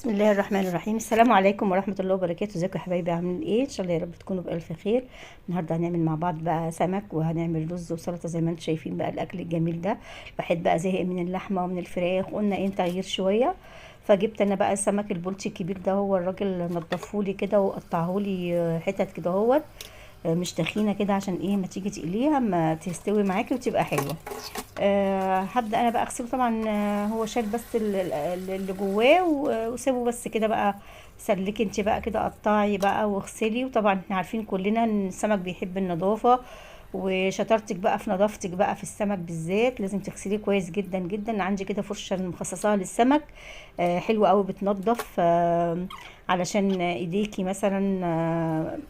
بسم الله الرحمن الرحيم. السلام عليكم ورحمة الله وبركاته. ازيكم يا حبايبي؟ عاملين ايه؟ ان شاء الله يا رب تكونوا بألف خير. النهارده هنعمل مع بعض بقى سمك، وهنعمل رز وسلطة زي ما انتم شايفين بقى الاكل الجميل ده. الواحد بقى زهق من اللحمة ومن الفراخ، قلنا ايه تغيير شوية. فجبت انا بقى السمك البلطي الكبير ده، هو الراجل نضفهولي كده وقطعهولي حتت كده اهوت، مش تخينة كده عشان ايه ما تيجي تقليها ما تستوي معاكي وتبقى حلوة. هبدا انا بقى اغسله طبعا. هو شال بس اللي جواه وسابه بس كده بقى. سلكي انت بقى كده، قطعي بقى واغسلي. وطبعا احنا عارفين كلنا ان السمك بيحب النظافة، وشطارتك بقى في نظافتك بقى في السمك بالذات لازم تغسليه كويس جدا جدا. عندي كده فرشه مخصصاها للسمك، حلوة قوي بتنظف، علشان ايديكي مثلا.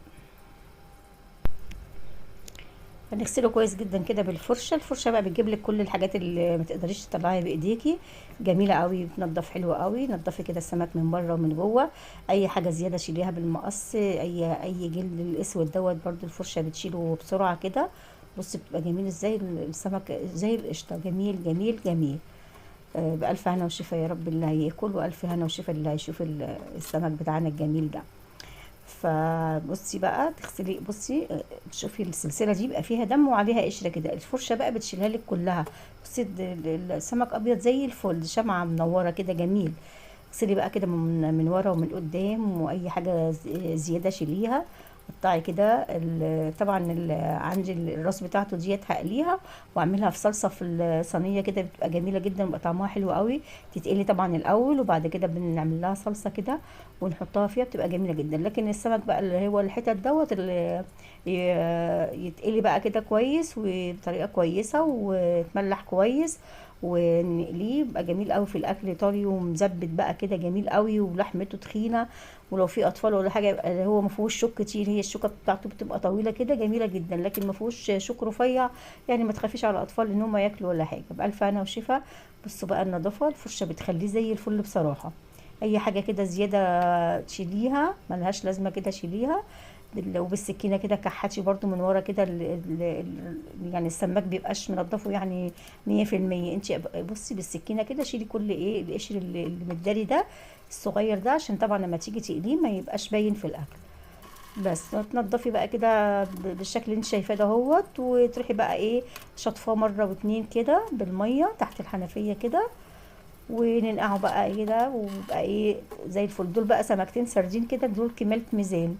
هنغسله كويس جدا كده بالفرشه. الفرشة بقى بتجيب لك كل الحاجات اللي ما تقدريش تطلعيها بايديكي، جميلة قوي، بتنضف حلوة قوي. نضفي كده السمك من بره ومن جوه، اي حاجة زيادة شيليها بالمقص، اي جلد الاسود دوت برده الفرشة بتشيله بسرعة كده. بصي بتبقى جميل ازاي السمك، زي القشطه، جميل جميل جميل. بألف هنا وشفا يا رب اللي هياكل، وألف هنا وشفا اللي هيشوف السمك بتاعنا الجميل ده. فبصي بقى تغسلي، بصي شوفي السلسلة دي بقى فيها دم وعليها قشرة كده، الفرشة بقى بتشيلها لك كلها. بصي السمك ابيض زي الفل، شمعة منورة كده جميل. اغسلي بقى كده من ورا ومن قدام، واي حاجة زيادة شيليها. قطعي كده طبعا عندي الراس بتاعته ديت هقليها واعملها في صلصه في الصينية كده، بتبقى جميلة جدا وبيبقى طعمها حلو قوي. تتقلي طبعا الاول، وبعد كده بنعمل لها صلصه كده ونحطها فيها، بتبقى جميلة جدا. لكن السمك بقى اللي هو الحتت دوت اللي يتقلي بقى كده كويس وبطريقة كويسة وتملح كويس ونقليه، بيبقى جميل قوي في الاكل، طري ومزبت بقى كده جميل قوي، ولحمته تخينة. ولو في اطفال ولا حاجة يبقى هو ما فيهوش شوك كتير، هي الشوكة بتاعته بتبقى طويلة كده جميلة جدا، لكن ما فيهوش شوك رفيع، يعني ما تخافيش على الاطفال ان هم ياكلوا ولا حاجة. بالف هنا وشفا. بصوا بقى النظافة، الفرشة بتخليه زي الفل بصراحة. اي حاجة كده زيادة تشيليها ملهاش لازمه كده شيليها، وبالسكينه كده كحتي برده من ورا كده. يعني السماك بيبقاش منضفه يعني 100%. انت بصي بالسكينة كده شيلي كل ايه القشر اللي متداري ده الصغير ده، عشان طبعا لما تيجي تقليه ما يبقاش باين في الاكل. بس تنضفي بقى كده بالشكل اللي انت شايفاه ده اهوت، وتروحي بقى ايه شطفاه مرة واتنين كده بالمية تحت الحنفية كده، وننقعه بقى كده ويبقى ايه زي الفل. دول بقى سمكتين سردين كده، دول كمالة ميزان.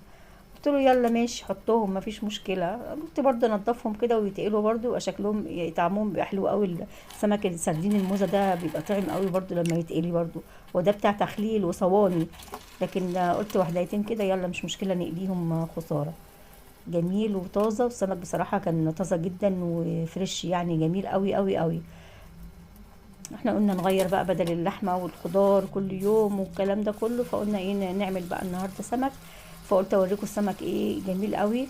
قلت له يلا ماشي حطهم مفيش مشكلة. قلت برده نضفهم كده ويتقلوا برده، ويبقى شكلهم طعمهم بيبقى حلو قوي. السمك السردين الموزه ده بيبقى طعم قوي برده لما يتقلي برده، وده بتاع تخليل وصواني، لكن قلت واحدتين كده يلا مش مشكلة نقليهم خسارة. جميل وطازه، والسمك بصراحة كان طازة جدا وفريش، يعني جميل قوي قوي قوي. احنا قلنا نغير بقى بدل اللحمة والخضار كل يوم والكلام ده كله، فقلنا ايه نعمل بقى النهارده سمك. فقلت اوريكم السمك ايه جميل قوي،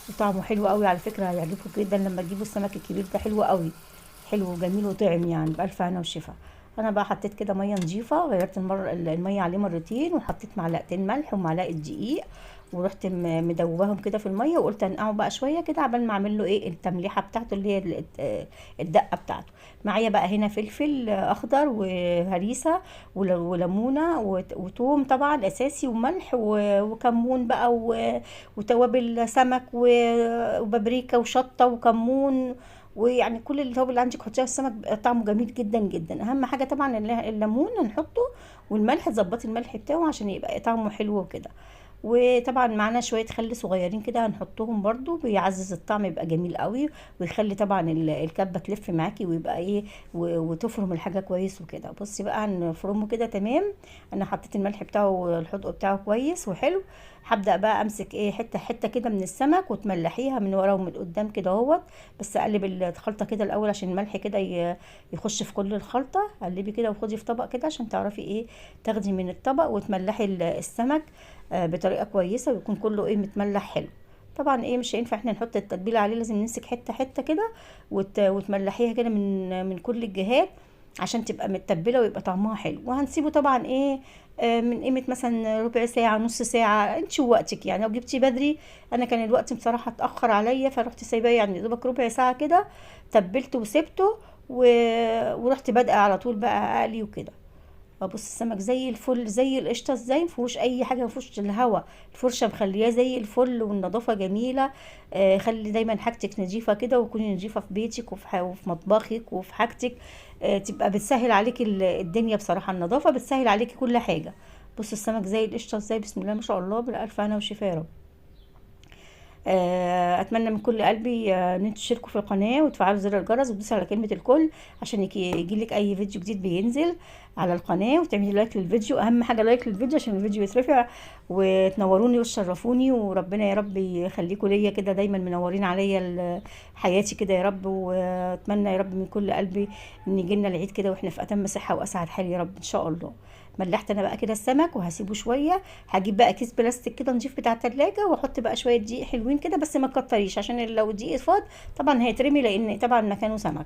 وطعمه حلو قوي على فكرة، هيعجبكم جدا لما تجيبوا السمك الكبير ده، حلو قوي، حلو وجميل وطعم يعني. بألف هنا وشفا. انا بقى حطيت كده مية نظيفة، غيرت المية عليه مرتين، وحطيت معلقتين ملح ومعلقة دقيق، ورحت مدوباهم كده في المية، وقلت انقعه بقى شوية كده عبال ما اعمل له ايه التمليحه بتاعته اللي هي الدقة بتاعته. معايا بقى هنا فلفل اخضر وهريسه وليمونه وتوم طبعا اساسي، وملح وكمون بقى وتوابل سمك وبابريكا وشطه وكمون، ويعني كل التوابل اللي عندك حطيها في السمك، بيبقى طعمه جميل جدا جدا. اهم حاجة طبعا الليمون نحطه، والملح تظبطي الملح بتاعه عشان يبقى طعمه حلو وكده. وطبعا معانا شوية خل صغيرين كده هنحطهم برده، بيعزز الطعم يبقى جميل قوي، ويخلي طبعا الكبه تلف معاكي ويبقى ايه وتفرم الحاجة كويس وكده. بصي بقى هنفرمه كده تمام. انا حطيت الملح بتاعه والحدق بتاعه كويس وحلو. هبدا بقى امسك ايه حتة حتة كده من السمك وتملحيها من ورا ومن قدام كده اهوت، بس اقلب الخلطة كده الاول عشان الملح كده يخش في كل الخلطة. قلبي كده وخدي في طبق كده عشان تعرفي ايه تاخدي من الطبق وتملحي السمك، بطريقة كويسة، ويكون كله ايه متملح حلو. طبعا ايه مش هينفع احنا نحط التتبيله عليه، لازم نمسك حتة حتة كده وتملحيها كده من كل الجهات عشان تبقى متبله ويبقى طعمها حلو. وهنسيبه طبعا ايه، من قيمة مثلا ربع ساعة نص ساعة، انت ووقتك يعني. لو جبتي بدري، انا كان الوقت بصراحة اتاخر عليا فرحت سايباه يعني دوبك ربع ساعة كده، تبلته وسبته ورحت بادئه على طول بقى اقلي وكده. ابص السمك زي الفل زي القشطه ازاي، مفيهوش اي حاجة، مفيهوش الهوا، الفرشة مخلياه زي الفل والنظافة جميلة. خلي دايما حاجتك نظيفة كده، وكوني نظيفة في بيتك وفي مطبخك وفي حاجتك، تبقى بتسهل عليك الدنيا بصراحة. النظافة بتسهل عليكي كل حاجة. بص السمك زي القشطه ازاي، بسم الله ما شاء الله، بالالف هنا وشفا يا رب. اتمنى من كل قلبي ان انتوا تشتركوا في القناة وتفعلوا زر الجرس وتدوسوا على كلمة الكل عشان يجيلك اي فيديو جديد بينزل على القناة، وتعملي like للفيديو، اهم حاجة like للفيديو عشان الفيديو يترفع، وتنوروني وتشرفوني، وربنا يا رب يخليكم ليا كده دايما منورين عليا حياتي كده يا رب. واتمنى يا رب من كل قلبي ان يجيلنا العيد كده واحنا في اتم صحة واسعد حال يا رب ان شاء الله. ملحت انا بقى كده السمك وهسيبه شوية. هجيب بقى كيس بلاستيك كده نضيف بتاع التلاجة، واحط بقى شوية دقيق حلوين كده، بس ما تكتريش عشان لو الدقيق فاض طبعا هيترمي لان طبعا مكانه سمك.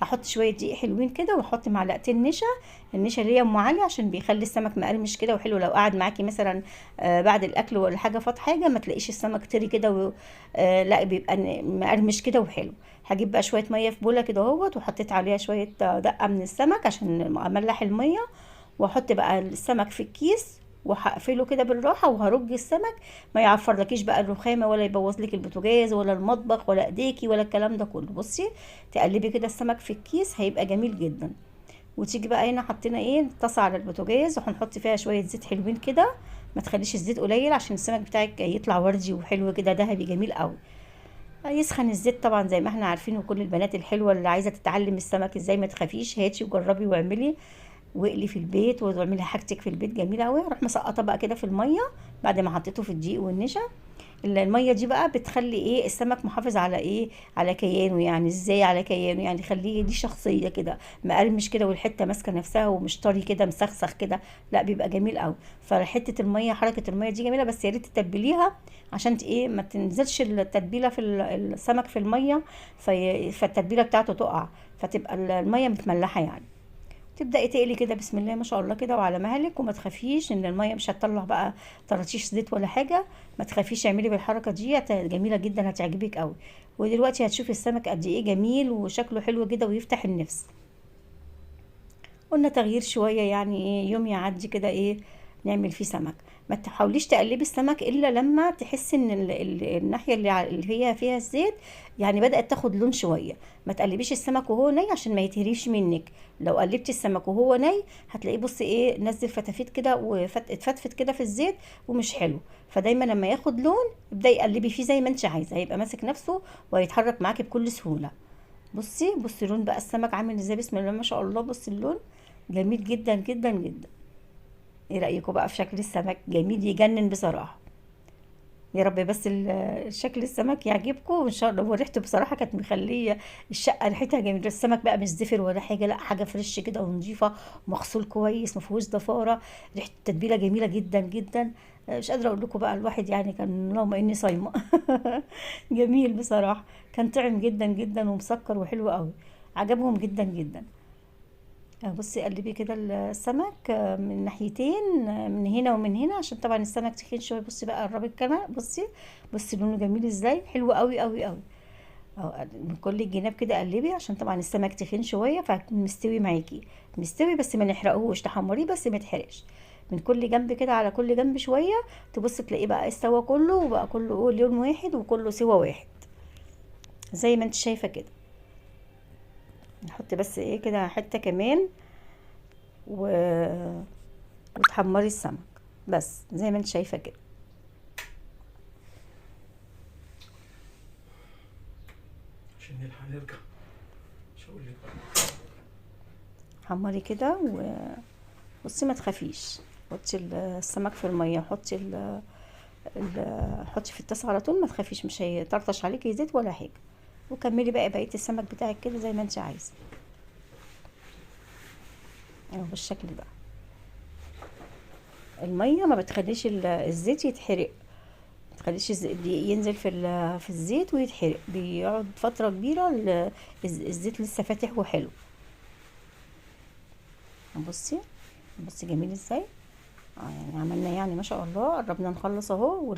هحط شوية دقيق حلوين كده، واحط معلقتين نشا، النشا اللي هي ام علي عشان بيخلي السمك مقرمش كده وحلو. لو قعد معاكي مثلا، بعد الاكل ولا حاجة فاض حاجة، ما تلاقيش السمك طري كده لا بيبقى مقرمش كده وحلو. هجيب بقى شوية مية في بوله كده اهوت، وحطيت عليها شوية دقه من السمك عشان املح المية، واحط بقى السمك في الكيس وهقفله كده بالراحة، وهرج السمك ما يعفرلكيش بقى الرخامه ولا يبوظ لك البوتاجاز ولا المطبخ ولا ايديكي ولا الكلام ده كله. بصي تقلبي كده السمك في الكيس هيبقى جميل جدا. وتيجي بقى هنا حطينا ايه طاسه على البوتاجاز، وهنحط فيها شوية زيت حلوين كده، ما تخليش الزيت قليل عشان السمك بتاعك يطلع وردي وحلو كده ذهبي جميل قوي. يسخن الزيت طبعا زي ما احنا عارفين، وكل البنات الحلوة اللي عايزه تتعلم السمك ازاي ما تخافيش، هاتي وجربي واعملي واقلي في البيت واعملي حاجتك في البيت جميلة قوي. هروح مسقطه بقى كده في المية بعد ما حطيته في الدقيق والنشا. المية دي بقى بتخلي ايه السمك محافظ على ايه، على كيانه. يعني ازاي على كيانه؟ يعني خليه دي شخصية كده مقرمش كده، والحتة ماسكه نفسها ومش طري كده مسخسخ كده، لا بيبقى جميل قوي. فحته المية، حركة المية دي جميلة، بس يا ريت تتبليها عشان ايه ما تنزلش التتبيله في السمك في المية، فالتتبيله بتاعته تقع، فتبقى المية متملحه يعني. تبداي تقلي كده بسم الله ما شاء الله كده وعلى مهلك، وما تخافيش ان المية مش هتطلع بقى طراطيش زيت ولا حاجة، ما تخافيش، اعملي بالحركة دي جميلة جدا هتعجبك قوي. ودلوقتي هتشوفي السمك قد ايه جميل وشكله حلو كده ويفتح النفس. قلنا تغيير شوية يعني ايه، يوم يعدي كده ايه نعمل فيه سمك. ما تحاوليش تقلبي السمك الا لما تحسي ان الناحية اللي هي فيها الزيت يعني بدات تاخد لون شوية. ما تقلبيش السمك وهو ني عشان ما يتهريش منك. لو قلبتي السمك وهو ني هتلاقيه بصي ايه نزل فتافيت كده واتفتفت كده في الزيت ومش حلو. فدايما لما ياخد لون ابداي قلبي فيه زي ما انت عايزه، هيبقى ماسك نفسه وهيتحرك معاكي بكل سهولة. بصي بصي لون بقى السمك عامل ازاي بسم الله ما شاء الله. بصي اللون جميل جدا جدا جدا. ايه رأيكم بقى في شكل السمك؟ جميل يجنن بصراحة. يا رب بس شكل السمك يعجبكم وان شاء الله. وريحته بصراحة كانت مخلية الشقة ريحتها جميلة. السمك بقى مش زفر ولا حاجة، لا حاجة فريش كده ونظيفة ومغسول كويس ما فيهوش ضفارة، ريحة التتبيلة جميلة جدا جدا. مش قادرة اقول لكم بقى، الواحد يعني كان اللهم اني صايمة. جميل بصراحة، كان طعم جدا جدا ومسكر وحلو قوي، عجبهم جدا جدا. بصي قلبي كده السمك من ناحيتين، من هنا ومن هنا، عشان طبعا السمك تخين شوية. بصي بقى قربي الكاميرا، بصي بصي لونه جميل ازاي، حلو قوي قوي قوي. من كل الجناب كده قلبي، عشان طبعا السمك تخين شوية فمستوي معاكي، مستوي بس ما نحرقهوش، تحمريه بس ما يتحرقش. من كل جنب كده، على كل جنب شوية، تبصي تلاقيه بقى استوى كله، وبقى كله لون واحد وكله سوا واحد زي ما انت شايفه كده. نحط بس ايه كده حتة كمان وتحمري السمك بس زي ما انت شايفه كده. عشان نلحق نرجع مش هقول لك بقى. حمري كده وبصي ما تخافيش، حطي السمك في المية، حطي حطي في الطاسه على طول، ما تخافيش مش هيطرطش عليكي زيت ولا حاجة. وكملي بقى بقية السمك بتاعك كده زي ما انت عايزه اهو بالشكل ده. المية ما بتخليش الزيت يتحرق، ما تخليش الدقيق ينزل في الزيت ويتحرق، بيقعد فترة كبيرة الزيت لسه فاتح وحلو. بصي بصي جميل ازاي. يعني عملنا ما شاء الله، قربنا نخلص اهو،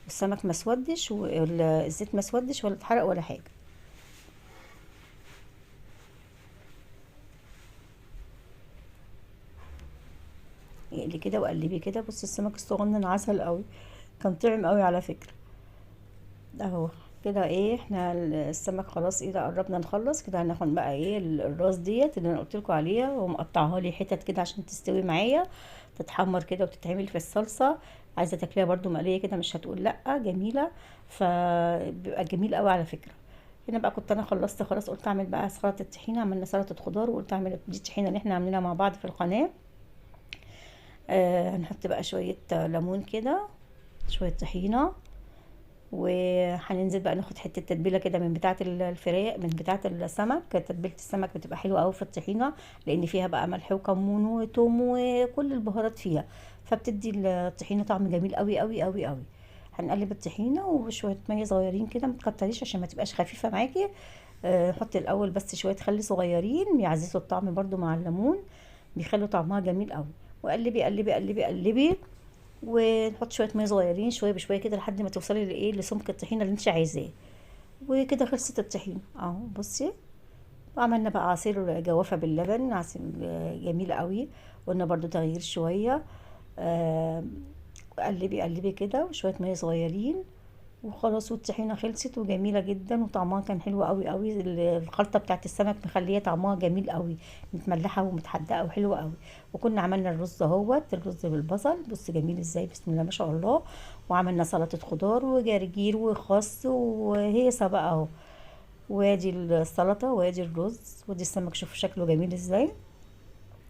والسمك ما اسودش والزيت ما اسودش ولا اتحرق ولا حاجة. اقلي كده وقلبي كده. بصي السمك الصغنن عسل قوي، كان طعم قوي على فكرة اهو كده. ايه احنا السمك خلاص ايه ده قربنا نخلص كده. هناخد بقى ايه الراس ديت اللي انا قلت لكم عليها، ومقطعها لي حتت كده عشان تستوي معايا، تتحمر كده وتتعمل في الصلصه. عايزه تاكليها برده مقلية كده مش هتقول لا، جميلة، فبيبقى جميل قوي على فكرة. هنا بقى كنت انا خلصت خلاص، قلت اعمل بقى سلطة الطحينه. عملنا سلطة خضار وقلت اعمل دي الطحينه اللي احنا عاملينها مع بعض في القناة. هنحط بقى شوية ليمون كده، شوية طحينه، وهننزل بقى ناخد حتة تتبيله كده من بتاعه الفراخ، من بتاعه السمك. تتبيله السمك بتبقى حلوة قوي في الطحينه، لان فيها بقى ملح وكمون وتوم وكل البهارات فيها، فبتدي الطحينه طعم جميل قوي قوي قوي قوي. هنقلب الطحينه وشوية مية صغيرين كده، ما تكتريش عشان ما تبقاش خفيفة معاكي. نحط الاول بس شوية خل صغيرين يعززوا الطعم برده مع الليمون، بيخلوا طعمها جميل قوي. وقلبي قلبي قلبي قلبي، ونحط شوية مية صغيرين شوية بشوية كده لحد ما توصلي لايه، لسمك الطحينه اللي انت عايزاه. وكده خلصت الطحينه اهو. بصي وعملنا بقى عصير جوافه باللبن، عصير جميل قوي، قلنا برضو تغيير شوية. قلبي قلبي كده وشوية مية صغيرين وخلاص، والطحينه خلصت وجميلة جدا، وطعمها كان حلو قوي قوي. الخلطة بتاعت السمك مخليه طعمها جميل قوي، متملحه ومتحدقه وحلوه قوي. وكنا عملنا الرز اهوت، الرز بالبصل، بص جميل ازاي، بسم الله ما شاء الله. وعملنا سلطة خضار وجرجير وخس وهيصه بقى اهو. وادي السلطة وادي الرز وادي السمك، شوفوا شكله جميل ازاي.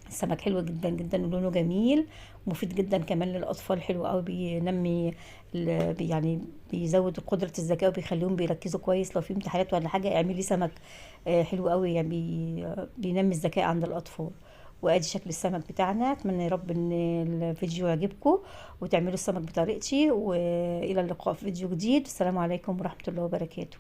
السمك حلو جدا جدا ولونه جميل، ومفيد جدا كمان للاطفال، حلو قوي، بينمي يعني بيزود قدره الذكاء وبيخليهم بيركزوا كويس. لو في امتحانات ولا حاجة اعملي سمك، حلو قوي، يعني بينمي الذكاء عند الاطفال. وادي شكل السمك بتاعنا. اتمنى يا رب ان الفيديو يعجبكم وتعملوا السمك بطريقتي، والى اللقاء في فيديو جديد. السلام عليكم ورحمة الله وبركاته.